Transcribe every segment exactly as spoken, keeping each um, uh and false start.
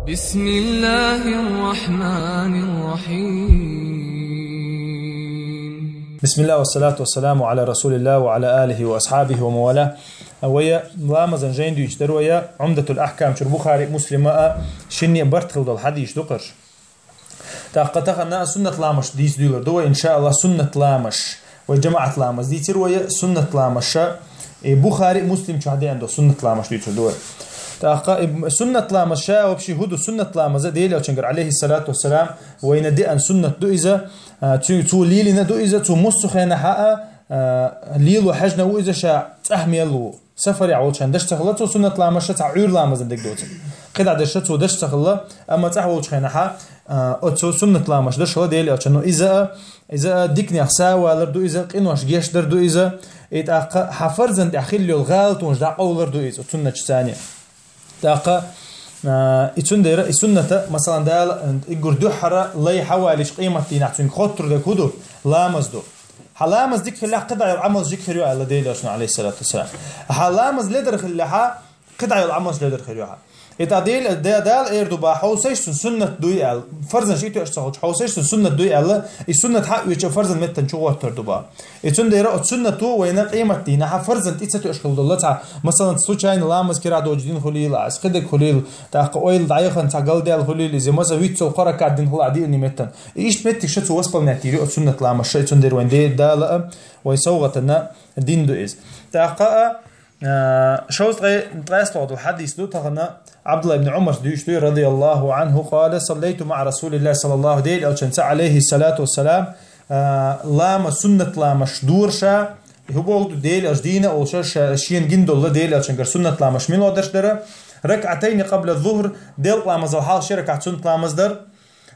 بسم الله الرحمن الرحيم. بسم الله والصلاة والسلام على رسول الله وعلى آله وأصحابه ومن والاه. Вай ламазан жайна дуьйцуш дар вай, Умдатул Ахкам чура, Бухари, Муслима а шинне барт хилла долу хьадис ду-кх уьш. ТӀаккха тахана суннат ламазаш дийца дуьйлур ду вай, иншааллахӀ, суннат ламазаш. Вай жамаӀат ламаз дийцира вай, суннат ламазаш, и Бухари, Муслим чохь деана долу суннат ламазаш дуьйцур ду вай. ТӀаккха и суннат ламазаш вообще хӀун ду? Суннат ламаз Делан Элчангара, алейхиссалату вассалам, вайна деана суннат ду иза, а, цу, цо лелийна ду иза, цо массо а хенахь а, а, лело хьаьжна ву иза, ша цӀахь мел ву. Сафарехь волчу хенахь деш ца хилла цо суннат ламазаш, цхьа Ӏуьйра ламазан дерг доцург. КхидӀа деш цо деш ца хилла, амма цӀахь волчу хенахь, а, оцу суннат ламазаш деш хилла Делан Элчано. Иза а, иза а диканех сов валар ду иза, къинош гечдар ду иза, и тӀаккха хьан фарзана тӀехь хилла йолу гӀалатонаш дӀакъовлар ду иза, суннаташ царна. ТӀаккха, а, и цундела, и сунната, масалан, Дала, а, уггар дуьххьара лай хьавалийча къематдийнахь цуьнга хоттур дерг хӀун ду? Ламаз ду. Хьан ламаз дика хиллехь, кхидӀа йолу Ӏамалш дика хир ю аьлла Делан Элчано, алейхиссалату вассалам. Хьан ламаз ледара хиллехь, кхидӀа йолу Ӏамалш ледара хир ю хьан. И тӀаккха Дела, Де-, Дала эр ду бах, хьовсийша цуьнан суннат дуй аьлла. Фарзанаш и тоьаш ца хилча, хьовсийша цуьнан суннат дуй аьлла, и суннат хьан а оьцуш фарзана меттана чу гӀоттур ду бах. И цундела оцу суннато вайна къематдийнахь фарзана тӀе ца тоьаш хилла долу цхьа, масалан, случайно ламаз кхидӀа доцуш дина хуьлийла ас, кхидерг хуьлийла, тӀаккха ойла дӀаяхана цхьа галдаьлла хуьлийла иза, масалан, виццал кхо ракаӀат дина хуьлу ахь диъна меттана. И иштта меттигаш цо восполнять йийр ю оцу суннат ламазаш, и цундела вайн Де-, Дала а вай совгӀатана дина ду иза. ТӀаккха а, а, шовзткъе ткъайоьсналгӀа долу хьадис ду тахана, Абдулла ибн Умарс дуьйцуш ду, радияллаху анху, къала: «Саллайту маӀа Расулиллахи саллаллаху», Делан Элчанца, алейхиссалату вассалам, а, ламаз, суннат ламазаш дора ша, хӀун боху ду, Делан Элча дийна а волуш, ша, шена гина долу Делан Элчангара суннат ламазаш муьлха дерш дара: «Ракаатайни къабла зухр», делкъа ламазал хьалха ши ракаӀат суннат ламаз дар,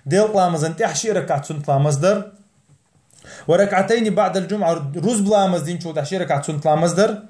делкъа ламазан тӀехь ши ракаӀат суннат ламаз дар, «ва ракаатайни баъдал джумъа», рузба ламаз динчул тӀехь ши ракаӀат суннат ламаз дар,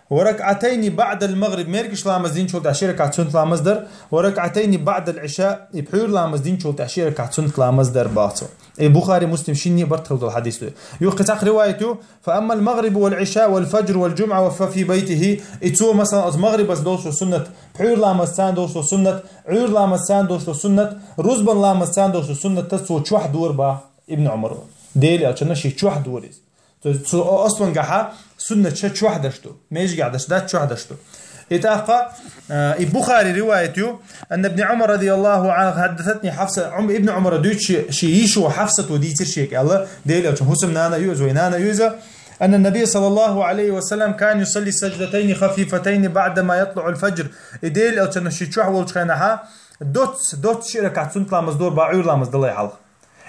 «ва ракаатайни баъдал магъриб», мергаш ламаз динчул тӀехь ши ракаӀат суннат ламаз дар, «ва ракаатайни баъдал иша», и пхьуьйра ламаз динчул тӀехь ши ракаӀат суннат ламаз дар, бах цо. И Бухари, Муслим шинне а барт хилла долу хьадис ду. Юха кхин цхьа риваят ю: «Фа аммал магърибу вал иша вал фаджру вал джумъа ва фа фи байтихи». И цо, масалан, оцу магърибаца долуш долу суннат, пхьуьйра ламазца долуш долу суннат, Ӏуьйра ламазца долуш долу суннат, рузбан ламазца долуш долу суннат цо чохь дора, бах Ибн Умаро. Делан Элчано шен чохь дора иза. То есть цо о-, аслангахьа суннат ша чохь даш ду, межигехь даш дац, чохь даш ду. И тӀаккха, а, и Бухари риваят ю: «Анна ибн Умар радияллаху анху хьаддасатни Хьафса», Ум-, Ибн Умара дуьйцу шен, шен йишо Хьафсато дийцира шега аьлла, Делан Элчан хӀусамнана а ю иза, вай нана а ю иза, «анна набия саллаллаху алейхи ва саллам кан юсалли садждатайни хафифатайни баъдама ятлуъул фаджр». И Делан Элчано шен чохь волчу хенахьа доцца, доцца ши ракаӀат суннат ламаз дора, бах, Ӏуьйра ламаз далай хьалха.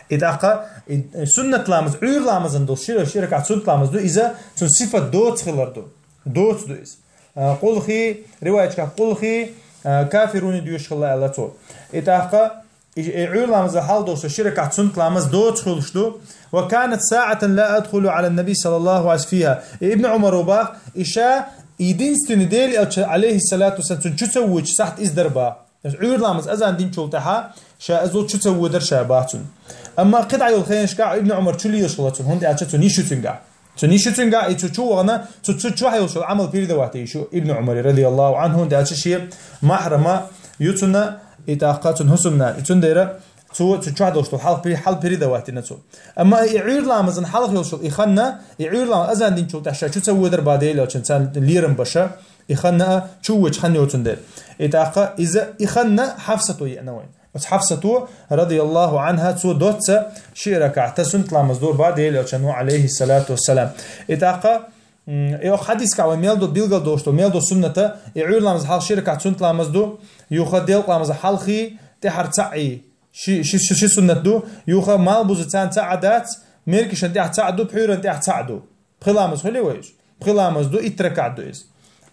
И тӀаккха, и, суннат ламаз, Ӏуьйра ламазан долу шира, ши ракаӀат суннат ламаз ду иза, цуьнан сифат доца хилар ду. Доца ду иза. А, къулхи, риваяташкахь къулхи, а, кафируни доьшуш хилла аьлла цо. И тӀаккха, и, и Ӏуьйра ламазал хьалха долуш ши ракаӀат суннат ламаз доца хуьлуш ду. «Ва канат саатан ла адхулу ала наби саллаллаху алейхи фиха». И Ибн Умаро бах, и ша, единственный Делан Элча, алейхиссалату вассалам, цуьнан чу ца воьдучу сахьт иза дара, бах. Аса Ӏуьйра ламаз азан динчул тӀаьхьа ша иза чу ца водара ша, бах цуьнан. Амма кхидӀа йолу хенашкахь Ибн Умар чу лелаш хилла цунна, хӀунда аьлча цуьнан йиш ю цуьнгахь. Цуьнан йиш ю цуьнгахь, и цу чу вахана, цу, цу чохь йолуш йолу Ӏамал передавать йиш ю Ибн Умаре, радияллаху анху, хӀунда аьлча шен махьрама ю цунна, и тӀаккха цуьнан хӀусамнана. И цундела цо цу чохь долуш долу хьал пе-, хьал передавать йина цо. Амма и Ӏуьйра ламазан хьалха йолуш йолу и ханна, и Ӏуьйра ламаз азан динчул тӀаьхьа ша чу ца водара, бах, Делан Элчана, царна лерам баша, и ханна а чу воьдуш хан йоцун дела. И тӀаккха иза, и ханна Хьафсато еана вайн. Оцу Хьафсато, радияллаху анха, цо доцца ши ракаӀат суннат ламаз дора, бах, Делан Элчано, алейхиссалату вассалам. И тӀаккха, м, и окху хьадискахь вай мел до-, билгал долуш долу, мел долу сунната, и Ӏуьйра ламаз хьалха ши ракаӀат суннат ламаз ду, юха делкъа ламаз хьалхий, тӀаьхьара цаӀий. Ши, ши, ши, ши суннат ду, юха малбуза царна цаӀ а дац, мергашан тӀехь цаӀ ду, пхьуьйран тӀехь цаӀ ду. Пхи ламаз хуьлий вай иза? Пхи ламаз ду, итт ракаӀат ду иза.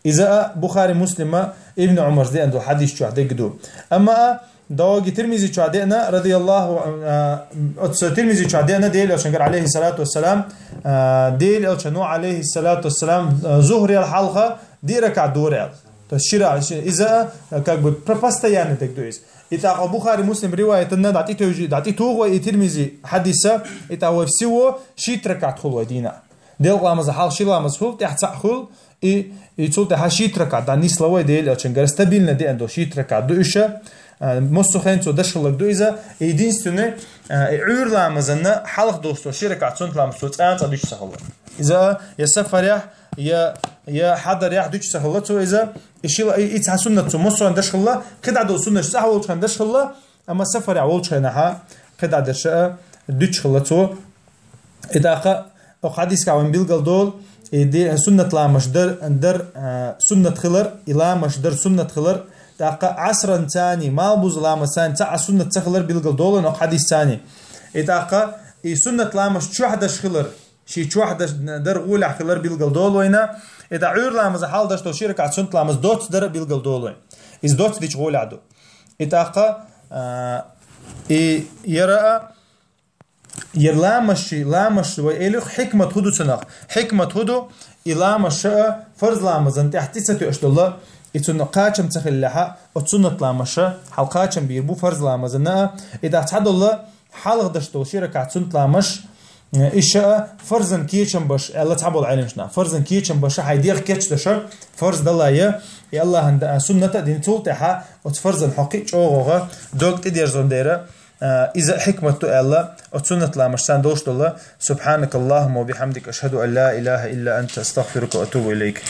Иза а Бухари, Муслима, Ибн Умарс деана долу хьадис чохь дерг ду. Амма а догги Тирмизи чохь деана, радияллаху, а, оцу Тирмизи чохь деана, Делан Элчангара, алейхиссалату вассалам, а, Делан Элчано, алейхиссалату вассалам, а, зухрел хьалха диъ ракаӀат дора аьлла. То есть шира, ши-, иза а, как бы, про-, постоянный дерг ду иза. И тӀаккха Бухари, Муслим риваятанна дӀатӀетевжи-, дӀатӀетуху вай и Тирмизи хьадиса, и тӀаккха вай всего шийтта ракаӀат хуьлу вай дийнахь. Делкъа ламаза хьалха ши ламаз хул, тӀехьа цхьаъ хул, и, и цул тӀехьа шийтта ракаӀат, да, нийсловой Даьла Элчан гара стабильно деана дола шийтта ракаӀат ду уж. А, массо а хенахь цо деш хиларг ду иза. Единственное, а, и Ӏуьйра ламазана хьалха долуш дола ши ракаӀат суннат ламаз цо цкъа а деш ца хилла. Иза я сафарехь, я, я хьадарехь деш ца хилла цо иза. И ши ла-, и, и цхьа суннат цо массо а хенахь деш хилла, кхидӀа долу суннаташ цхьа волчу хенахь деш хилла, амма сафарехь волчу хенахь кхидӀа дерш а дуьтуш хилла цо. И тӀаккха оха хьадисехь вайна билгал долу, и де-, суннат ламазаш дар, дар, а, суннат хилар, и ламазаш дар суннат хилар, тӀаккха Ӏасран царний, малбуза ламаз царний цхьа а суннат ца хилар билгал долу вайна оха хьадис царний. И тӀаккха и суннат ламазаш чохь даш хилар, ши чохь даш дар гӀолехь хилар билгал долу вайна, и тӀаккха Ӏуьйра ламаза хьалха даш долу ши ракаӀат суннат ламаз доцца дар а билгал долу вайна. Иза доцца дича гӀолехь ду. И тӀаккха, а, и яра а, яра ламазаш, ламазаш вай элира хьикмат хӀун ду цунах? Хьикмат хӀун ду, и ламазаш а фарз ламазана тӀехь тӀе ца тоьаш долу, и цунна кхачам ца хиллехь а, оцу суннат ламазаш а хьал кхачам бийр бу фарз ламазана а, и тӀаккха цхьа долу хьалха даш долу ши ракаӀат суннат ламазаш, э, иша а фарзан кечам баш, аьлла цхьаболу Ӏеламнаха. Фарзан кечам баша хьайн дегӀ кечдеш а фарз далла я, и Аллахьан да-, суннат а дина, цул тӀаьхьа оцу фарзан хьокхи а чӀогӀа дог тӀедерзорна дера, а, иза хьикмат ду аьлла, оцу суннат ламазаш царна долуш долу. سبحانك اللهم وبحمدك، أشهد أن لا إله إلا أنت، أستغفرك وأتوب إليك.